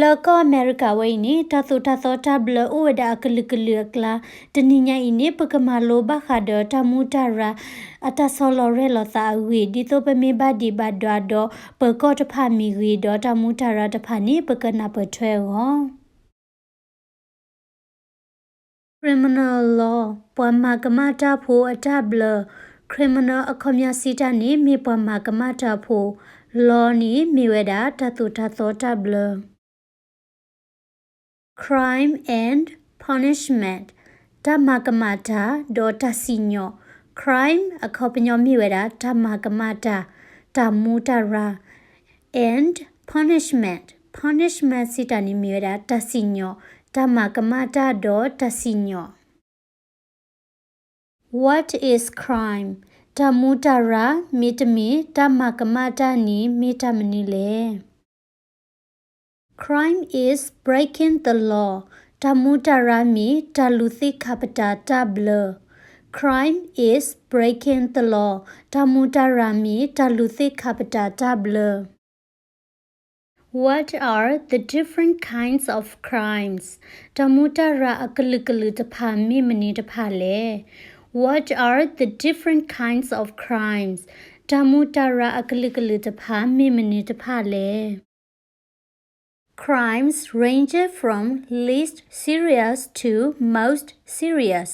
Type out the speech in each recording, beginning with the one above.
လၢကီၢ်အမဲရကၤဝဲအံၤန့ၣ် တၢ်သိၣ်တၢ်သီတၢ်ဘျၢအိၣ်ဝဲဒၣ်အကလုာ်ကလုာ်အကျါ, တနံၤညါအံၤန့ၣ် ပကမၤလိဘၣ်ဃးဒီးတၢ်မူတၢ်ရၤ အတၢ်ဆီလီၤရဲၣ်လီၤသးအဂ့ၢ် ဒ်သိးပမ့ၢ်ဘၣ်ဒံးဘၣ်ဒွးဒီး ပၢၤကီၢ်တဖၣ်မ့ၢ်ဂ့ၤ ဒီးတၢ်မူတၢ်ရၤတဖၣ်န့ၣ် ပကနၢ်ပၢၢ်ထွဲအဂီၢ် Criminal law ပှၤမၤကမၣ်တၢ်ဖိအတၢ်ဘျၢ, criminal အခီပညီစံးတၢ်န့ၣ် မ့ၢ်ပှၤမၤကမၣ်တၢ်ဖိ, law န့ၣ် မ့ၢ်ဝဲဒၣ်တၢ်သိၣ်တၢ်သီတၢ်ဘျၢ Crime and punishment တၢ်မၤကမၣ်တၢ် ဒီးတၢ်စံၣ်ညီၣ်, crime အခီပညီမ့ၢ်ဝဲဒၣ် တၢ်မၤကမၣ်တၢ်, တၢ်မူတၢ်ရၤ and punishment, punishment စံးတၢ်န့ၣ်မ့ၢ်ဝဲဒၣ် တၢ်စံၣ်ညီၣ်, တၢ်မၤကမၣ်တၢ်ဒီးတၢ်စံၣ်ညီၣ် What is crime? တၢ်မူတၢ်ရၤ မ့တမ့ၢ် တၢ်မၤကမၣ်တၢ်န့ၣ် မ့ၢ်တၢ်မနုၤလဲၣ်. Crime is breaking the law. တၢ်မူတၢ်ရၤမ့ၢ် တၢ်လူၤသ့ၣ်ခါပတာ်တၢ်ဘျၢ. Crime is breaking the law. တၢ်မူတၢ်ရၤမ့ၢ် တၢ်လူၤသ့ၣ်ခါပတာ်တၢ်ဘျၢ What are the different kinds of crimes? တၢ်မူတၢ်ရၤအကလုာ်ကလုာ်တဖၣ်မ့ၢ်မနုၤတဖၣ်လဲၣ်. What are the different kinds of crimes? တၢ်မူတၢ်ရၤအကလုာ်ကလုာ်တဖၣ်မ့ၢ်မနုၤတဖၣ်လဲၣ်. Crimes range from least serious to most serious.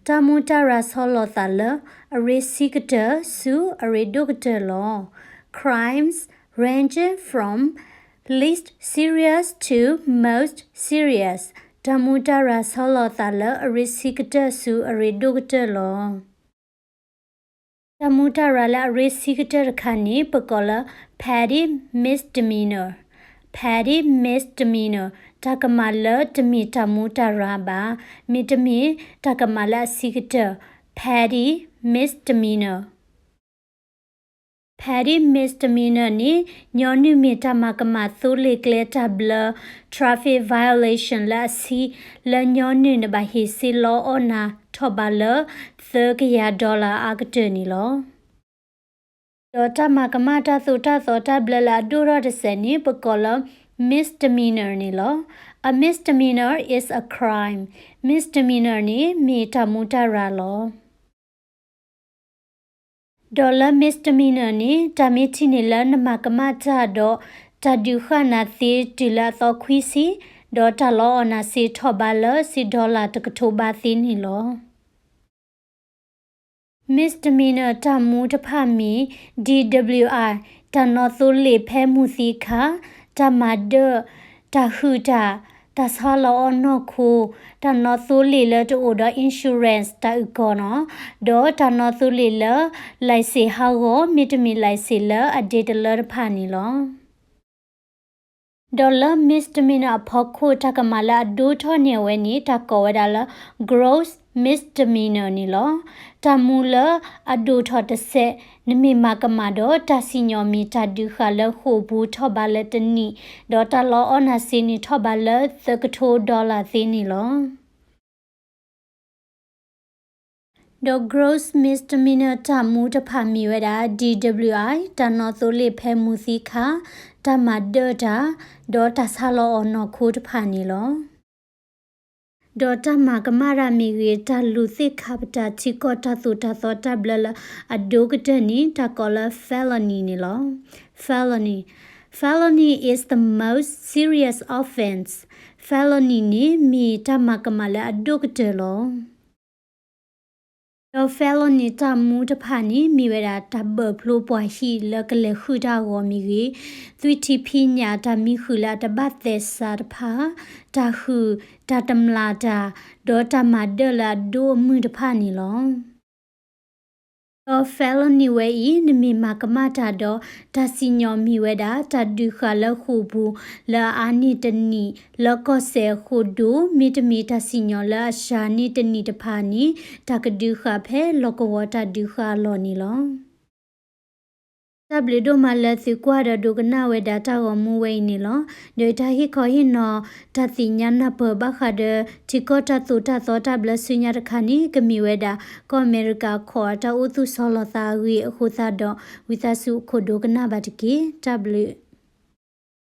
တၢ်မူတၢ်ရၤဆီလီၤသးလၢ အရ့ဆံးကတၢၢ်ဆူအရ့ဒိၣ်ကတၢၢ်လီၤ. Crimes range from least serious to most serious. တၢ်မူတၢ်ရၤဆီလီၤသးလၢအရ့ဆံးကတၢၢ်ဆူအရ့ဒိၣ်ကတၢၢ်လီၤ. တၢ်မူတၢ်ရၤလၢအရ့ဆံးကတၢၢ်တခါန့ၣ် ပကိးလၢ petty misdemeanor. Petty misdemeanor. တၢ်ကမၣ်လၢတမ့ၢ်တၢ်မူတၢ်ရၤဘၣ်, မ့တမ့ၢ်တၢ်ကမၣ်လၢအဆံးကတၢၢ်, petty misdemeanor. Petty misdemeanor န့ၣ် ညီနုၢ်မ့ၢ်တၢ်မၤကမၣ်သိလ့ၣ်ကျဲတၢ်ဘျၢ traffic violation လၢအဆံး လၢညီနုၢ်နဘၣ်ဟ့ၣ်စ့လီအီၣ်နၤထီၣ်ဘးလၢ သၢကယၤ dollar အါကတၢၢ်န့ၣ်လီၤ. ဒီးတၢ်မၤကမၣ်တၢ်သိၣ်တၢ်သီတၢ်ဘျၢလၢအဒိၣ်ထီၣ်တစဲးန့ၣ် ပကိးလၢ misdemeanor န့ၣ်လီၤ. A misdemeanor is a crime. Misdemeanor န့ၣ် မ့ၢ်တၢ်မူတၢ်ရၤလီၤ. ဒီးလၢ misdemeanor န့ၣ် တၢ်မ့ၢ်ထံၣ်န့ၣ်လၢနမၤကမၣ်တၢ်ဒီး တၢ်ဒုးဃာ်နၤသ့တုၤလၢအသီခွံဆံ, ဒီးတၢ်လီအီၣ်နၤစ့ထီၣ်ဘးလၢစ့ dollar တကထိဘးသ့န့ၣ်လီၤ. Misdemeanor တၢ်မူတဖၣ်မ့ၢ် D W I တၢ်နီၣ်သိလ့ၣ်ဖဲမုၢ်သံအခါ, တၢ်မၤဒၢၣ်, တၢ်ဟုၣ်တၢ်, တၢ်ဆီလီၤအီၣ်နီၢ်ခိ, တၢ်နီၣ်သိလ့ၣ်လၢတအိၣ်ဒီး insurance တၢ်အုၣ်ကီၤနီၤ, ဒီးတၢ်နီၣ်သိလ့ၣ်လၢ license ဟးဂီၤ မ့တမ့ၢ် license လၢအဒ့တလၢတဖၣ်န့ၣ်လီၤ. ဒီးလၢ misdemeanor အဖီခိၣ် တၢ်ကမၣ်လၢအဒိၣ်ထီၣ်န့ၢ်အဝဲန့ၣ် တၢ်ကိးဝဲဒၣ်လၢ gross misdemeanor န့ၣ်လီၤ. တၢ်မူလၢအဒိၣ်ထီၣ်တစဲး နမ့ၢ်မၤကမၣ်ဒီး တၢ်စံၣ်ညီၣ်မ့ၢ်တၢ်ဒုးဃာ်လၢဃိာ်ပူၤထီၣ်ဘးလၢတနံၣ်, ဒီးတၢ်လီအီၣ်နၤစ့န့ၣ်ထီၣ်ဘးလၢသၢကထိ dollar သ့န့ၣ်လီၤ. ဒီး gross misdemeanor တၢ်မူတဖၣ်မ့ၢ်ဝဲဒၣ် D W I တၢ်နီၣ်သိလ့ၣ်ဖဲမုၢ်သံအခါ, တၢ်မၤဒၢၣ်တၢ်, ဒီးတၢ်ဆါလီၤအီၣ်နီၢ်ခိတဖၣ်န့ၣ်လီၤ. ဒီးတၢ်မၤကမၣ်တၢ်မ့ၢ်ဂ့ၤ တၢ်လူၤသ့ၣ်ခါပတာ်ထံကီၢ်တၢ်သိၣ်တၢ်သီတၢ်ဘျၢလၢအဒိၣ်ကတၢၢ်န့ၣ် တၢ်ကိးလၢ felony န့ၣ်လီၤ. Felony. Felony is the most serious offense. Felony န့ၣ် မ့ၢ်တၢ်မၤကမၣ်လၢအဒိၣ်ကတၢၢ်လီၤ. ဒီး felony တၢ်မူတဖၣ်န့ၣ် မ့ၢ်ဝဲဒၣ်တၢ်ဘၢၣ်ဖျိပှၤဟံၣ်လၢကလဲၤဃုာ်တၢ်အဂီၢ်မ့ၢ်ဂ့ၤ, သွံၣ်ထံဖံးညၣ်တၢ်မံဃုာ်လၢအတဘၣ်သဲးစးတဖၣ်, တၢ်ဟုၣ်, တၢ်တမျၢ်တၢ်, ဒီးတၢ်မၤဒၢၣ်လၢအဒိၣ်အမုၢ်တဖၣ်န့ၣ်လီၤ. ဒီး felony ဝဲအံၤ နမ့ၢ်မၤကမၣ်တၢ်ဒီး တၢ်စံၣ်ညီၣ်မ့ၢ်ဝဲဒၣ် တၢ်ဒုးဃာ်လၢဃိာ်ပူၤ လၢအအါန့ၢ်တနံၣ် လၢကီၢ်စဲၣ်အဃိာ်ဒိၣ် မ့တမ့ၢ်တၢ်စံၣ်ညီၣ်လၢအစှၤန့ၢ်တနံၣ်တဖၣ်န့ၣ် တၢ်ကဒုးဃာ်ဖဲလီၢ်ကဝီၤတၢ်ဒုးဃာ်အလီၢ်န့ၣ်လီၤ. တၢ်ဘျုးဒိၣ်မးလၢသုကွၢ်ဒီးဒိကနၣ်ဝဲဒၣ်တၢ်ဂီၤမူဝဲအံၤန့ၣ်လီၤ. ဒီးတၢ်ဟ့ၣ်ခီဟ့ၣ်နီၤ တၢ်သ့ၣ်ညါနၢ်ပၢၢ်ဘၣ်ဃးဒီး ထံကီၢ်တၢ်သိၣ်တၢ်သီတၢ်ဘျၢဆူညါတခါန့ၣ် ကမ့ၢ်ဝဲဒၣ် ကီၢ်အမဲရကၤခီၣ်အတၢ်အိၣ်သူၣ်ဆီလီၤသးအဂ့ၢ်အဃိသတးဒီး ဝံသးစူၤအိၣ်ခိးဒိကနၣ်ဘၣ်တက့ၢ်. တၢ်ဘျုး